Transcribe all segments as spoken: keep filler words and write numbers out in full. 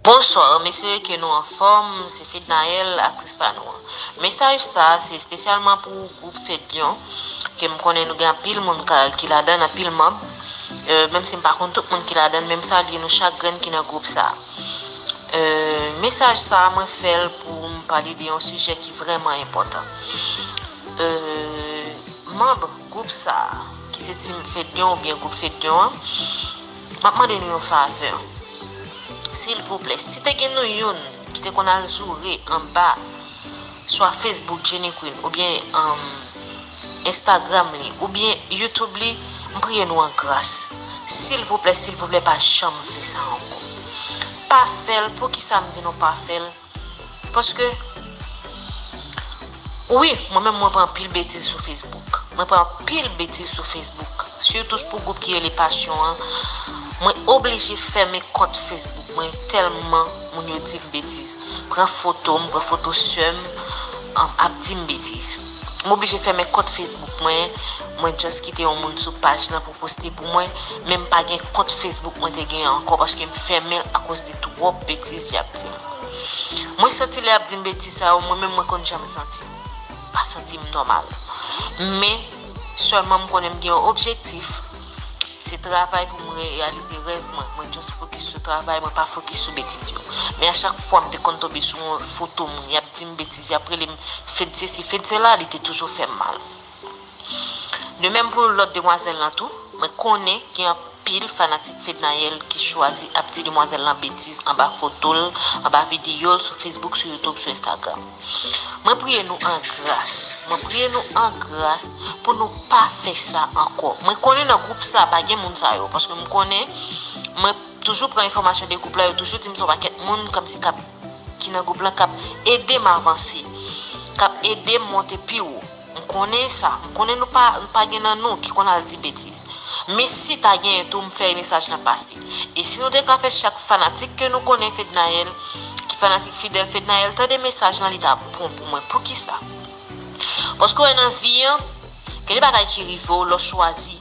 Bonswa, m espere ke nou anfòm, se Fednaelle, aktris pa nou an. Mesaj sa a se espesyalman pou gwoup Fedyon, ke m konnen nou gen anpil moun ka, ki ladan, anpil manb. Euh, menm si m pa konn tout moun ki ladan, men m salye nou chak grenn ki nan gwoup sa a. Euh, mesaj sa a, mwen fè l pou m pale de yon sijè ki vrèman enpòtan. Euh, manb gwoup sa a, ki se Team Fedyon oubyen gwoup Fedyon an, m ap mande nou yon favè. Silvouplè, si te gen nou youn ki te konn al joure anba swa Facebook Jenny Queen oubyen, um, Instagram li oubyen YouTube li, m priye nou an gras. Silvouplè, silvouplè, pa janm fè sa ankò. Pa fè l. Poukisa m di nou pa fè l? Paske, wi, mwen menm mwen pran anpil betiz sou Facebook. Mwen pran anpil betiz sou Facebook. Sitou pou gwoup ki rele Pasyon an. Mwen oblije fèmen kont Facebook mwen tèlman moun yo di m betiz. Pran foto m, pran foto sè m, um, ap di m betiz. M oblije fèmen kont Facebook mwen. Mwen just kite yon moun sou paj lan pou poste pou mwen, men m pa gen kont Facebook mwen te gen ankò paske m fèmen l akoz de twòp betiz y ap di m. Mwen santi lè y ap di m betiz sa yo, mwen menm mwen konn jan m santi m. Pa santi m nòmal. Men, sèlman m konnen m gen yon objektif. Se travay pou m reyalize rèv mwen. Mwen just fokis sou travay, mwen pa fokis sou betiz yo. Men a chak fwa m te konn tonbe sou yon foto moun, y ap di m betiz, y ap rele m Fed sesi, Fed sela, li te toujou fè m mal. De menm pou lòt demwazèl lan tou, mwen konnen gen anpil fanatik Fednaelle ki chwazi ap di demwazèl lan betiz anba foto l, anba videyo l, sou Facebook, sou YouTube, sou Instagram. Mwen priye nou an gras. Mwen priye nou an gras pou nou pa fè sa ankò. Mwen konnen nan gwoup sa pa gen moun sa yo, paske m konnen mwen toujou pran enfòmasyon de gwoup la, yo toujou di m se yon pakèt moun kòmsi k ap, ki nan gwoup lan k ap ede m avanse, k ap ede m monte pi wo. M konnen sa. M konnen nou pa, nou pa gen nan nou ki konn al di betiz. Men si ta genyen tou, m fè mesaj lan pase. E si nou te ka fè chak fanatik ke nou konnen Fednaelle, ki fanatik fidèl Fednaelle, tande mesaj lan, li ta bon pou mwen. Poukisa? Paske w wè nan vi an, gen de bagay ki rive w lè w chwazi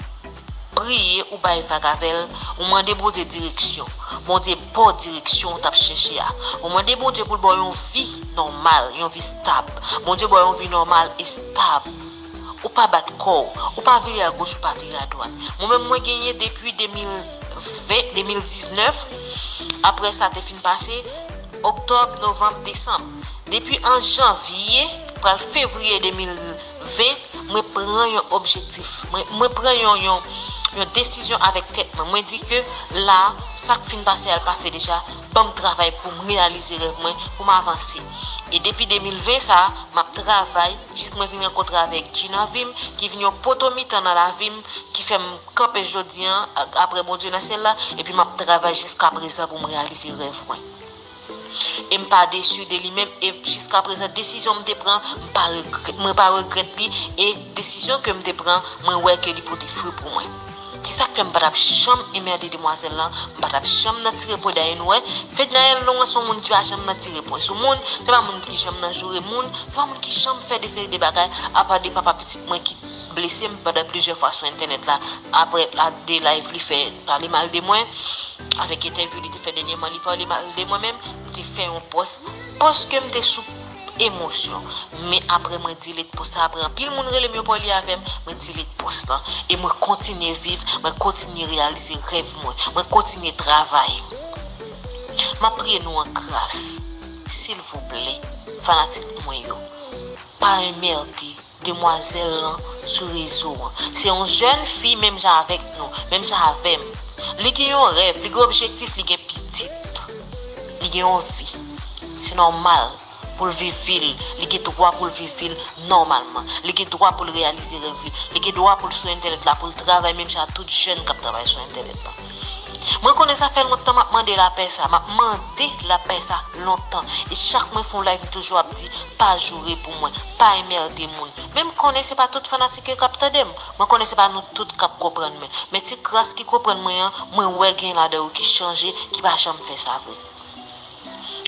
priye, ou bay vag avè l, ou mande Bondye direksyon. Bondye ba w direksyon ou t ap chèche a. Ou mande Bondye pou l ba w yon vi nòmal, yon vi stab. Bondye ba w yon vi nòmal e stab. Ou pa bat kò w, ou pa vire agoch, ou pa vire adwat. Mwen menm, mwen genyen depi de mil ven, de mil diznèf. Apre sa te fin pase, oktòb, novanm, desanm. Depi an janvye, pral fevriye de mil ven, mwen pran yon objektif. Mwen, mwen pran yon, yon, yon desizyon avèk tèt mwen. Mwen di ke la, sa k fin pase a, l pase deja. Ban m travay pou m reyalize rèv mwen, pou m avanse. E depi de mil ven sa, m ap travay jis mwen vin rankontre avèk Dji nan vi m, ki vin yon poto mitan nan lavi m, ki fè m kanpe jodi an, a-, apre Bondye nan syèl la, epi m ap travay jiska prezan pou m reyalize rèv mwen. E m pa desi de li menm, e jiska prezan, desizyon m te pran, m pa regrèt, mwen pa regrèt li, e desizyon ke m te pran, mwen wè ke li pote fwi pou mwen. Se sa k fè m pa t ap janm enmède demwazèl lan, m pa t ap janm nan tire pwen dèyè nou wè. Fednaelle, non, se yon moun ki pa janm nan tire pwen sou moun, se pa moun ki janm nan joure moun, se pa moun ki janm fè de seri de bagay, apa de papa pitit mwen ki blese m pandan plizyè fwa sou entènèt la, apre a de live li fè pale mal de mwen, avèk entèvyou li te fè dènyèman, li pale mal de mwen menm, m te fè yon pòs, paske m te sou emosyon. Men apre mwen delete pòs la, apre anpil moun rele m yo pale avè m, mwen delete pòs lan. E mwen kontinye viv, mwen kontinye reyalize rèv mwen, mwen kontinye travay. M ap priye nou an gras, silvouplè, fanatik mwen yo. Pa enmède demwazèl lan sou rezo an. Se yon jèn fi menm jan avèk nou, menm jan avè m. Li gen yon rèv, li gen objektif, li gen pitit. Li gen yon vi. Se nòmal pou l viv vi l. Li gen dwa pou l viv vi l nòmalman. Li gen dwa pou l reyalize rèv li. Li gen dwa pou l sou entènèt la, pou l travay menm jan ak tout jèn k ap travay sou entènèt la. Mwen konnen sa fè lontan m ap mande lapè sa, m ap mande lapè sa lontan. E chak mwen fè yon live, m toujou ap di, pa joure pou mwen, pa enmède moun. Men m konnen se pa tout fanatik yo k ap tande m. Mwen konnen se pa nou tout k ap konprann mwen. Men ti kras ki konprann mwen an, mwen wè gen ladan yo ki chanje, ki pa janm fè sa vre.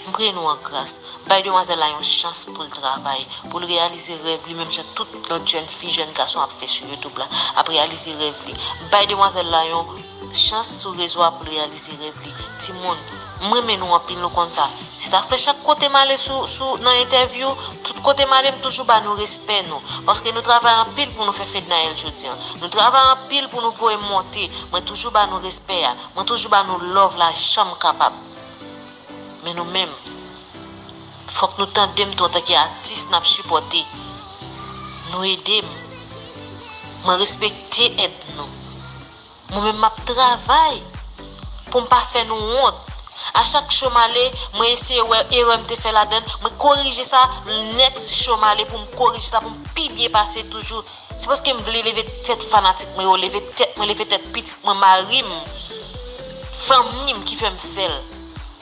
M priye nou an gras. Bay demwazèl la yon chans pou l travay, pou l reyalize rèv li, menm jan tout lòt jèn fi, jèn gason ap fè sou YouTube la, ap reyalize rèv li. Bay demwazèl la yon chans sou rezo a pou l reyalize rèv li. Timoun, m renmen nou anpil, nou konn sa. Se sa k fè chak kote m ale sou, sou, nan entèvyou, tout kote m ale, m toujou ba nou respè nou. Paske nou travay anpil pou nou fè Fednaelle jodi a. Nou travay anpil pou nou voye m monte. Mwen toujou ba nou respè a. Mwen toujou ba nou love la, jan m kapab. Men nou menm, fòk nou tande m tou antanke atis n ap sipòte. Nou ede m. Mwen respekte èd nou. Mwen menm m ap travay pou m pa fè nou wont. A chak show m ale, mwen eseye wè erè m te fè ladan l, mwen korije sa, next show m ale pou m korije sa, pou m pi byen pase toujou. Se paske m vle leve tèt fanatik mwen yo, leve tèt mwen, leve tèt pitit mwen, mari m, fanmi m ki fè m fè l.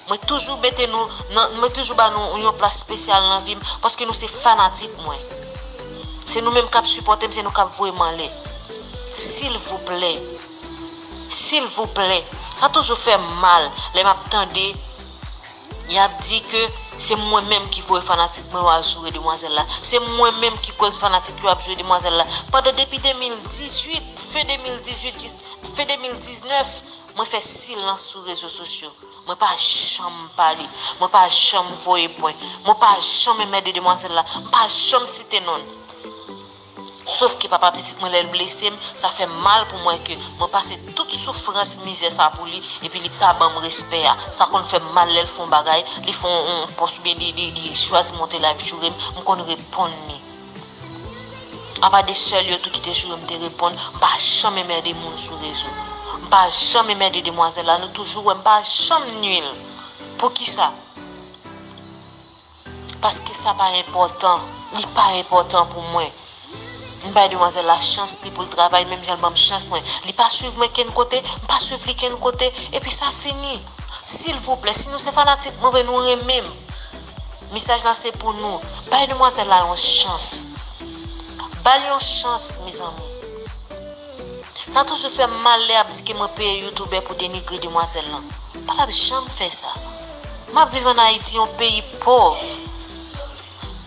Mwen toujou mete nou nan, mwen toujou ba nou yon plas espesyal nan vi m, paske nou se fanatik mwen. Se nou menm k ap sipòte m, se nou k ap voye m anlè. Silvouplè. Silvouplè. Sa toujou fè m mal lè m ap tande y ap di ke se mwen menm ki voye fanatik mwen yo al joure demwazèl la. Se mwen menm ki koz fanatik yo ap joure demwazèl la. Pandan depi de mil dizuit, fen de mil dizuit jis fen de mil diznèf, mwen fè silans sou rezo sosyo. Mwen pa janm pale. Mwen pa janm voye pwen. Mwen pa janm enmède demwazèl la. M pa janm site non l. Sof ke papa pitit mwen, lè l blese m, sa fè m mal pou mwen ke mwen pase tout soufrans, mizè sa pou li, epi li pa ban m respè a. Sa konn fè m mal lè l fè yon bagay, li fè yon, yon pòs oubyen li, li, li chwazi monte live joure m, m konn reponn li. Apa de sèl yo tou ki te joure m te reponn, m pa janm enmède moun sou rezo. M pa janm enmède demwazèl la, nou toujou wè m pa janm nui l. Poukisa? Paske sa pa enpòtan. Li pa enpòtan pou mwen. M bay demwazèl la chans li pou l travay menm jan l ban m chans mwen. Li pa swiv mwen kenn kote, m pa swiv li kenn kote, epi sa fini. Silvouplè, si nou se fanatik mwen vre, nou renmen m. Mesaj la se pou nou. Bay demwazèl la yon chans. Ba l yon chans, mezanmi. Sa toujou fè m mal lè y ap di ke mwen peye youtubè pou denigre demwazèl lan. M pa t ap janm fè sa. M ap viv ann Ayiti, yon peyi pòv.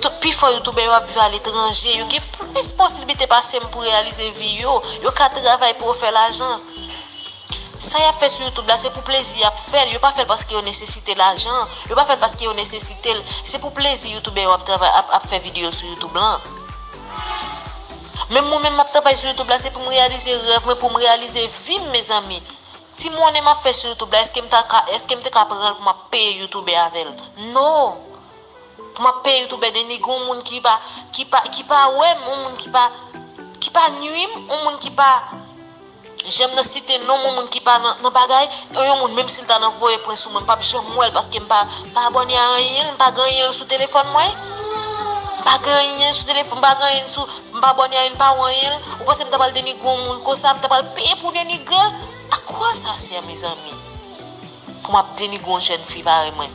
Tout, pifò youtubè yo ap viv aletranje, yo gen plis posiblite pase m pou reyalize vi yo. Yo ka travay pou yo fè lajan. Sa y ap fè sou YouTube la, se pou plezi y ap fè l. Yo pa fè l paske yo nesesite lajan. Yo pa fè l paske yo nesesite l. Se pou plezi youtubè yo ap travay, ap, ap fè videyo sou YouTube lan. Menm mwen menm m ap travay sou YouTube la, se pou m reyalize rèv mwen, pou m reyalize vi m, mezanmi. Ti monnen m ap fè sou YouTube la, èske m ta ka, èske m te ka pran l pou m ap peye youtubè avè l? No! Pou m ap peye youtubè denigre yon moun ki pa, ki pa, ki pa wè m, yon moun ki pa, ki pa nui m, yon moun ki pa janm nan site non m, yon moun ki pa nan, nan bagay, yon moun menm si l ta nan voye pwen sou mwen, m p ap janm wè l paske m pa, m pa abòne a anyen l, m pa gen anyen l sou telefòn mwen. M pa gen anyen sou telefòn, m pa gen anyen sou, m pa abòne a anyen l, m pa wè anyen l. Ou panse m ta pral denigre yon moun konsa, m ta pral peye pou denigre l? A quoi ça sert, mezanmi? Pou m ap denigre yon jèn fi parèy mwen.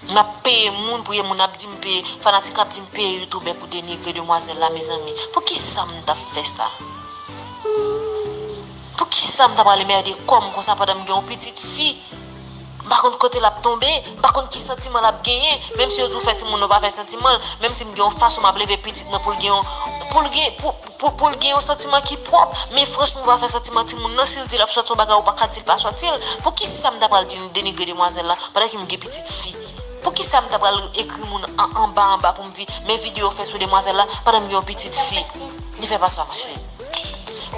M ap peye moun pou ye moun ap di m peye, fanatik ap di m peye youtubè pou denigre demwazèl la, mezanmi. Poukisa m t ap fè sa? Poukisa m t ap ale mède kò m konsa pandan m gen yon pitit fi? M pa konn kote l ap tonbe, m pa konn ki santiman l ap genyen, menm si yo di w fè timoun nan pa fè santiman l, menm si m gen yon fason m ap leve pitit mwen pou l gen yon, pou l gen, pou, pou, pou l gen yon santiman ki pwòp, men franchman ou pa fè santiman timoun nan, si l di l ap sòti yon bagay ou pa ka di l pa sòti l. Poukisa m ta pral di, denigre demwazèl la pandan ke m gen pitit fi? Poukisa m ta pral ekri moun an, anba anba pou m di, men videyo w fè sou demwazèl la pandan m gen yon pitit fi? Li fè pa sa, ma chérie.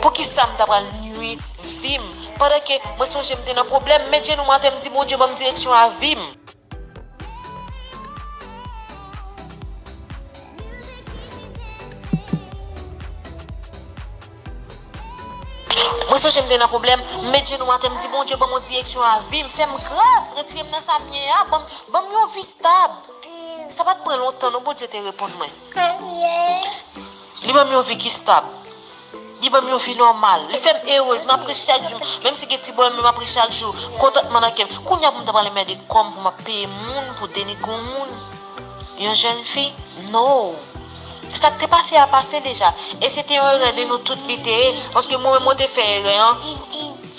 Poukisa m ta pral nui vi m pandan ke mwen sonje m te nan pwoblèm, met jenou m atè, m di Bondye ban m direksyon a vi m. Mwen sonje m te nan pwoblèm, m met jenou m atè, m di Bondye ban m yon direksyon a vi m, fè m gras, retire m nan sa m ye a, ban m, ban m yon vi stab. Sa pa t pran lontan non Bondye te reponn mwen. Li ban m yon vi ki stab. Li ban m yon vi nòmal. Li fè m erez. M ap ri chak jou. Menm si gen ti pwoblèm, men m ap ri chak jou. Kontantman nan kè m. Kounye a pou m ta pral enmède kò m pou m ap peye moun pou denigre yon moun. Yon jèn fi? No. Sa k te pase a pase deja. E se te yon erè de nou tout li te ye. Paske mwen menm mwen te fè erè an.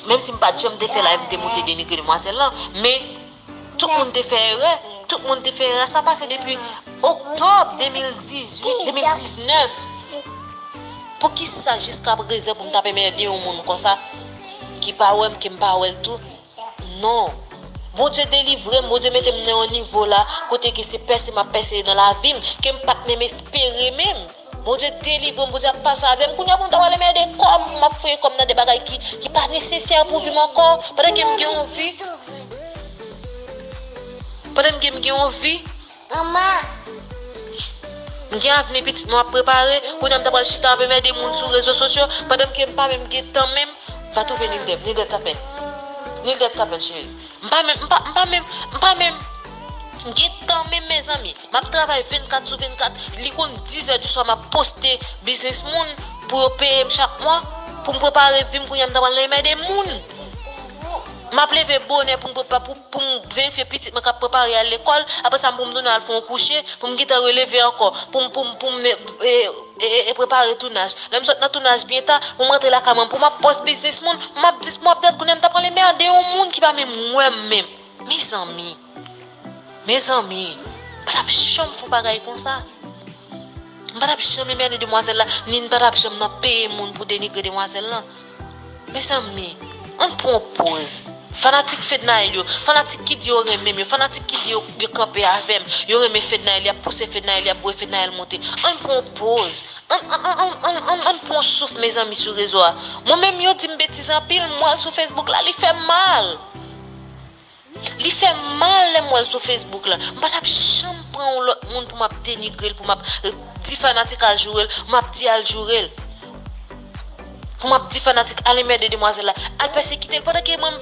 Menm si m pa t janm te fè live, m te moute denigre demwazèl lan. Men Tout moun te fè erè. Tout moun te fè erè. Sa pase depi oktòb de mil dizuit, de mil diznèf. Poukisa jiska prezan pou m t ap enmède yon moun konsa ki pa wè m, ke m pa wè l tou? Non. Bondye delivre m, Bondye mete m nan yon nivo la, kote ke se pèse m ap pèse nan lavi m, ke m pa t menm espere menm. Bondye delivre m, Bondye ap pase avè m. Kounye a pou m ta pral enmède kò m, m ap foye kò m nan de bagay ki, ki pa nesesè pou vi m ankò, pandan ke m gen yon vi. Pandan ke m gen yon vi. M gen avni pitit mwen ap prepare, kounye a m ta pral chita ap enmède moun sou rezo sosyo, pandan ke m pa menm gen tan menm. Va twouve Nildèv, Nildèv t apèl. Nildèv t apèl, cheri. M pa menm, m pa, m pa menm, m pa menm gen tan menm, mezanmi. M ap travay vennkat sou vennkat. Li konn diz è di swa m ap poste biznis moun pou yo peye m chak mwa, pou m prepare vi m, kounye a m ta pral nan enmède moun. M ap leve bonè pou m prepa-, pou, pou m verifye pitit mwen k ap prepare al lekòl. Apre sa, pou m tounen al fè yon kouche, pou m gentan releve ankò, pou m, pou m, pou m ne-, e, e, e, e prepare tounaj. Lè m sot nan tounaj byen ta, pou m rantre lakay mwen, pou m ap pòs biznis moun, m ap dis, m ap dat, kounye a m ta pral enmède yon moun ki pa menm wè m menm. Mezanmi, mezanmi, m pa t ap janm fè yon bagay konsa. M pa t ap janm enmède demwazèl la, ni m pa t ap janm nan peye moun pou denigre demwazèl lan. Mezanmi, ann pran yon poz. Fanatik Fednaelle yo, fanatik ki di yo renmen m yo, fanatik ki di yo, yo kanpe avè m, yo renmen Fednaelle, y ap pouse Fednaelle, y ap voye Fednaelle monte. Ann pran yon poz. Ann, ann, ann pran yon souf, mezanmi, sou rezo a. Mwen menm, yo di m betiz anpil, m wè l sou Facebook la, li fè m mal. Li fè m mal lè m wè l sou Facebook la. M pa t ap janm pran yon lòt moun pou m ap denigre l, pou m ap, eh, di fanatik al joure l, m ap di al joure l. Pou m ap di fanatik al enmède demwazèl la, al pèsekite l. Pandan ke mwen,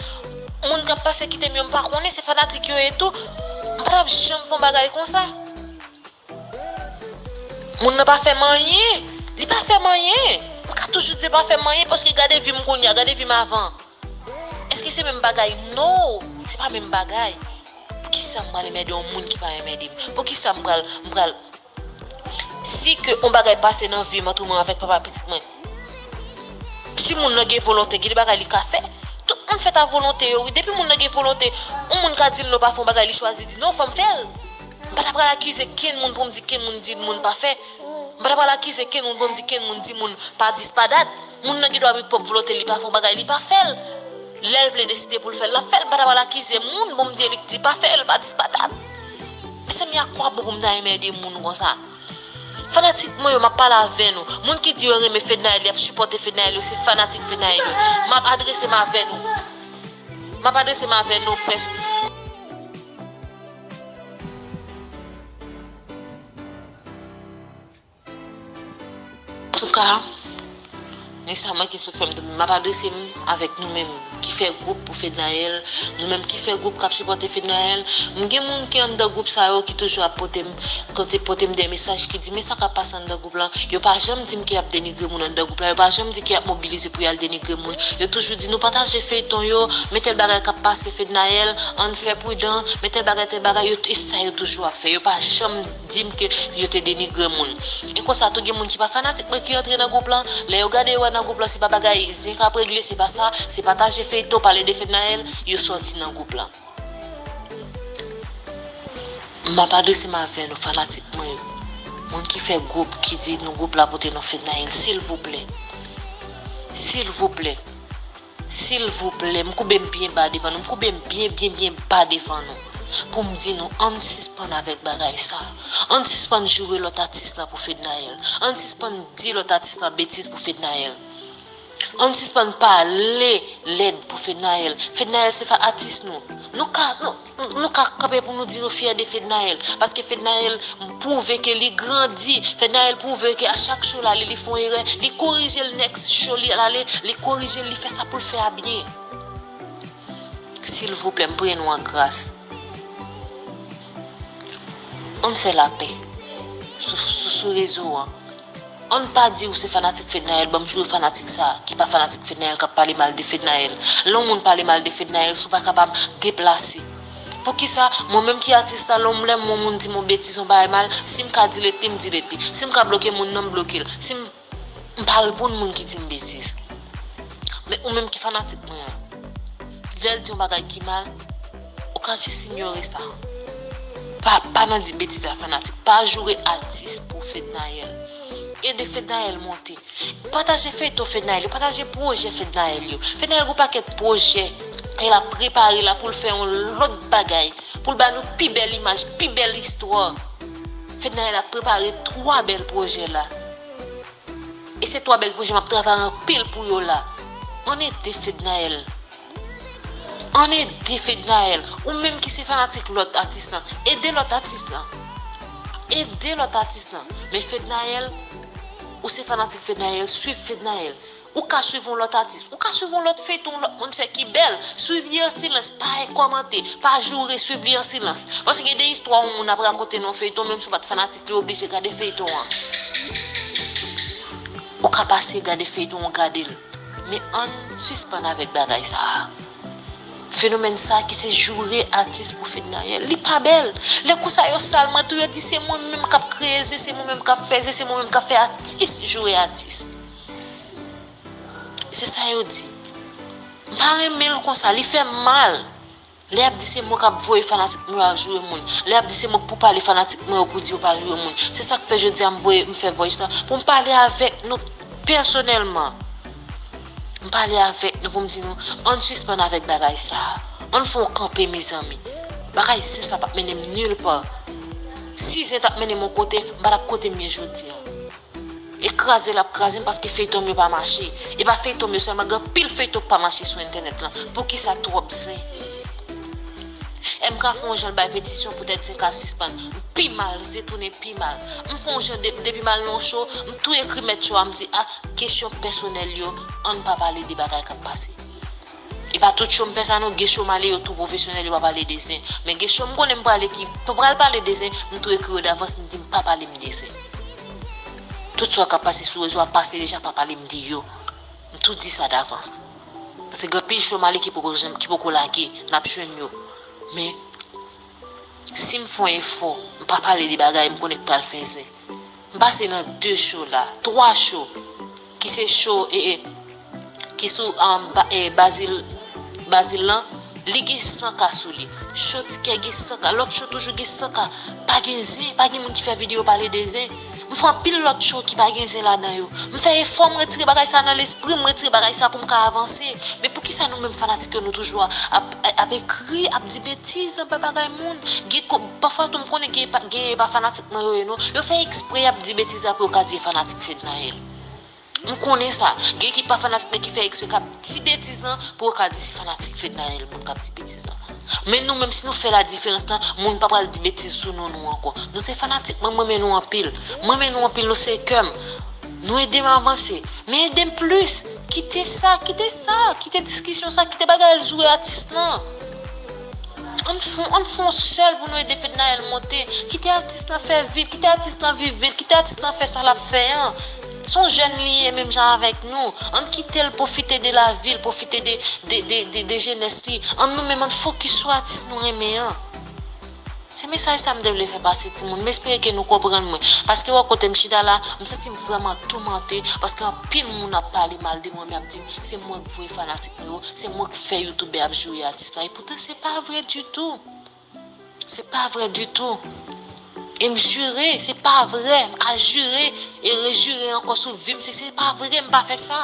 moun k ap pèsekite m yo, m pa konnen se fanatik yo ye tou. M pa t ap janm fè yon bagay konsa. Moun nan pa fè m anyen. Li pa fè m anyen. M ka toujou di l pa fè m anyen paske gade vi m kounye a, gade vi m avan. Èske se menm bagay? No, se pa menm bagay. Poukisa m pral enmède yon moun ki pa enmède m? Poukisa m pral, m pral, si ke yon bagay pase nan vi m ant mwen avèk papa pitit mwen, si moun nan gen volonte, gen de bagay li ka fè. Tout moun fèt a volonte yo, wi. Depi moun nan gen volonte, yon moun ka di l non pa fè yon bagay, li chwazi di non, fò m fè l. M pa ta pral akize kenn moun pou m di kenn moun di moun pa fè. M pa ta pral akize kenn moun pou m di kenn moun di moun pa dis pa dat. Moun nan gen dwa met pwòp volonte li pa fè yon bagay, li pa fè l. Lè l vle deside pou l fè l, l ap fè l. M pa ta pral akize moun pou m di li di pa fè l, pa dis pa dat. Mezanmi, a kwa bon pou m ta enmède moun konsa? Fanatik mwen yo, m ap pale avè nou. Moun ki di yo renmen Fednaelle, y ap sipòte Fednaelle yo, se fanatik Fednaelle yo. M ap adrese m avè nou. M ap adrese m avè nou, pès- Antouka, men sa manke sot fè m tanpri. M ap adrese m avèk nou menm ki fè gwoup pou Fednaelle, nou menm ki fè gwoup k ap sipòte Fednaelle. M gen moun ki anndan gwoup sa yo ki toujou ap pote m, pote, pote m de mesaj ki di, men sa k ap pase anndan gwoup lan. Yo pa janm di m ke y ap denigre moun anndan gwoup la. Yo pa janm di ke y ap mobilize pou y al denigre moun. Yo toujou di, nou pataje feyton yo, men tèl bagay k ap pase Fednaelle, ann fè pridan, men tèl bagay, tèl bagay, yo, e sa yo toujou ap fè. Yo pa janm di m ke yo te denigre moun. E konsa tou, gen moun ki pa fanatik mwen ki antre nan gwoup lan. Lè yo gade, yo wè nan gwoup lan, se pa bagay zen k ap regle, se pa sa, se pataje feyton, pale de Fednaelle, yo sòti nan gwoup lan. M ap adrese m avè nou, fanatik mwen yo. Moun ki fè gwoup, ki di nou gwoup la pote non Fednaelle, silvouplè. Silvouplè. Silvouplè, m koube m byen ba devan nou, m koube m byen, byen, byen ba devan nou. Pou m di nou, ann sispann avèk bagay sa. Ann sispann joure lòt atis lan pou Fednaelle. Ann sispann di lòt atis lan betiz pou Fednaelle. Ann sispann pale lèd pou Fednaelle. Fednaelle se fa atis nou. Nou ka, nou, nou ka kanpe pou nou di nou fyè de Fednaelle. Paske Fednaelle pwouve ke li grandi. Fednaelle pwouve ke a chak show l ale, li fè yon erè. Li korije l next show li al ale. Li korije l, li fè sa pou l fè a byen. Silvouplè, m priye nou an gras. Ann fè lapè sou, sou, sou rezo an. Ann pa di ou se fanatik Fednaelle, ban m joure fanatik sa a, ki pa fanatik Fednaelle, k ap pale mal de Fednaelle. Lè yon moun pale mal de Fednaelle, si w pa kapab deplase. Poukisa, mwen menm ki atis la, lè m, lè yon moun di m yon betiz, yon bagay mal, si m ka di leti, m di leti. Si m ka bloke moun nan, m bloke l. Si m, m pa reponn moun ki di m betiz. Men ou menm ki fanatik mwen an, lè l di yon bagay ki mal, ou Pa jis inyore sa. Pa, pa nan di betiz a fanatik. Pa joure atis pou Fednaelle. Ede Fednaelle monte. Pataje feyton Fednaelle yo, pataje pwojè Fednaelle yo. Fednaelle gen pakèt pwojè ke l ap prepare la pou l fè yon lòt bagay, pou l ba nou pi bèl imaj, pi bèl istwa. Fednaelle ap prepare twa bèl pwojè la. E se twa bèl pwojè m ap travay anpil pou yo la. Ann ede Fednaelle. Ann ede Fednaelle. Ou menm ki se fanatik lòt atis lan, ede lòt atis lan. Ede lòt atis lan. Men Fednaelle, ou se fanatik Fednaelle, swiv Fednaelle. Ou ka swiv yon lòt atis, ou ka swiv yon lòt feyton yon lòt moun fè ki bèl. Swiv li an silans, pa kòmante, pa joure, swiv li an silans. Paske gen de istwa yon moun ap rakonte nan yon feyton, menm si w pa t fanatik li, w oblije gade feyton an. Ou ka pase gade feyton an, gade l. Men ann sispann avèk bagay sa a. Fenomèn sa a ki se joure atis pou Fednaelle, li pa bèl. Lè kou sa yo sal mwen tou, yo di se mwen menm k ap kreye zen, se mwen menm k ap fè zen, se mwen menm k ap fè atis joure atis. Se sa yo di. M pa renmen l konsa, li fè m mal. Lè y ap di se mwen k ap voye fanatik mwen yo al joure moun. Lè y ap di se mwen k pou pale fanatik mwen yo pou di yo pa joure moun. Se sa k fè jodi a m voye, m fè voice la pou m pale avèk nou pèsonèlman. M pale avèk nou pou m di nou, ann sispann avèk bagay sa a. Ann fè yon kanpe, mezanmi. Bagay zen sa p ap mennen m nil pa. Si zen t ap mennen m yon kote, m pa t ap kote m ye jodi a. E kraze l ap kraze m paske feyton m yo pa mache. E pa feyton m yo sèlman, gen anpil feyton k pa mache sou entènèt lan. Poukisa twòp zen? M ka fè yon jan bay petisyon poutèt zen ka sispann. M pi mal, zen tounen pi mal. M fè yon jan de, depi m al nan yon show, m tou ekri mèt show a, m di, a, kesyon pèsonèl yo, ann pa pale de bagay k ap pase. E pa tout show m fè sa non, gen show m ale yo tou pwofesyonèl, yo pa pale de zen. Men gen show m konnen m prale ki pral pale de zen, m tou ekri yo davans, m di m pa pale m de zen. Tout sa k ap pase sou rezo a pase deja, pa pale m de yo. M tou di sa davans. Paske gen anpil show m ale ki poko janm, ki poko lage, n ap jwenn yo. Men, si m fè yon efò, m pa pale de bagay m konnen k pral fè zen. M pase nan de show la, twa show, ki se show, e, e, ki sou, um, ba, e, Bazil, Bazil lan, li gen san K sou li. Show Tikè gen san K, lòt show toujou gen san K. Pa gen zen, pa gen moun ki fè videyo pale de zen. M fè anpil lòt show ki pa gen zen ladan yo. M fè efò, m retire bagay sa nan lespri m, m retire bagay sa pou m ka avanse. Men poukisa nou menm fanatik yo, nou toujou ap, ap, ap ekri, ap di betiz anba bagay moun? Gen ko-, pafwa tou m konnen gen pa, gen pa fanatik mwen yo ye non. Yo fè eksprè y ap di betiz la pou yo ka di e fanatik Fednaelle. M konnen sa. Gen ki pa fanatik men ki fè eksprè k ap di betiz lan pou yo ka di se fanatik Fednaelle moun k ap di betiz lan. Men nou menm si nou fè ladiferans lan, moun pa pral di betiz sou non nou ankò. Nou se fanatik mwen, m renmen nou anpil. M renmen nou anpil, nou se kè m. Nou ede m avanse. Men ede m plis. Kite sa, kite sa. Kite diskisyon sa, kite bagay al joure atis lan. Ann fè, ann fè yon sèl pou nou ede Fednaelle monte. Kite atis lan fè vi l, kite atis lan viv vi l, kite atis lan fè sa l ap fè an. Se yon jèn li ye menm jan avèk nou. Ann kite l pwofite de lavi l, pwofite de, de, de, de, de jenès li. Ann nou menm ann fokis sou atis nou renmen an. Se mesaj sa m te vle fè pase timoun. M espere ke nou konprann mwen. Paske wè kote m chita la, m santi m vrèman toumante, paske anpil moun ap pale mal de mwen, men ap di m se mwen k voye fanatik mwen yo, se mwen k fè youtubè ap joure atis la. E poutan se pa vre ditou. Se pa vre ditou. E m jire, se pa vre. M ka jire e rejire ankò sou vi m si se pa vre, m pa fè sa.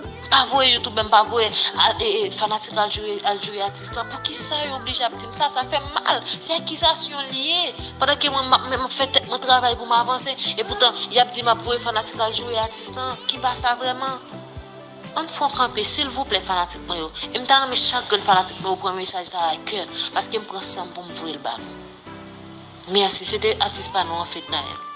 M pa voye youtubè, m pa voye a, e, e, fanatik al joure, al joure atis lan. Poukisa yo oblije ap di m sa? Sa fè m mal. Se akizasyon li ye. Pandan ke mwen, m ap, m ap fè tèt mwen travay pou m avanse. E poutan, y ap di m ap voye fanatik al joure atis lan. Ki pa sa vrèman? Ann fè yon kanpe, silvouplè, fanatik mwen yo. E m ta renmen chak grenn fanatik mwen yo pran mesaj sa a a kè, paske m pran san m pou m voye l ba nou. Mèsi, se te atis pa nou an, Fednaelle.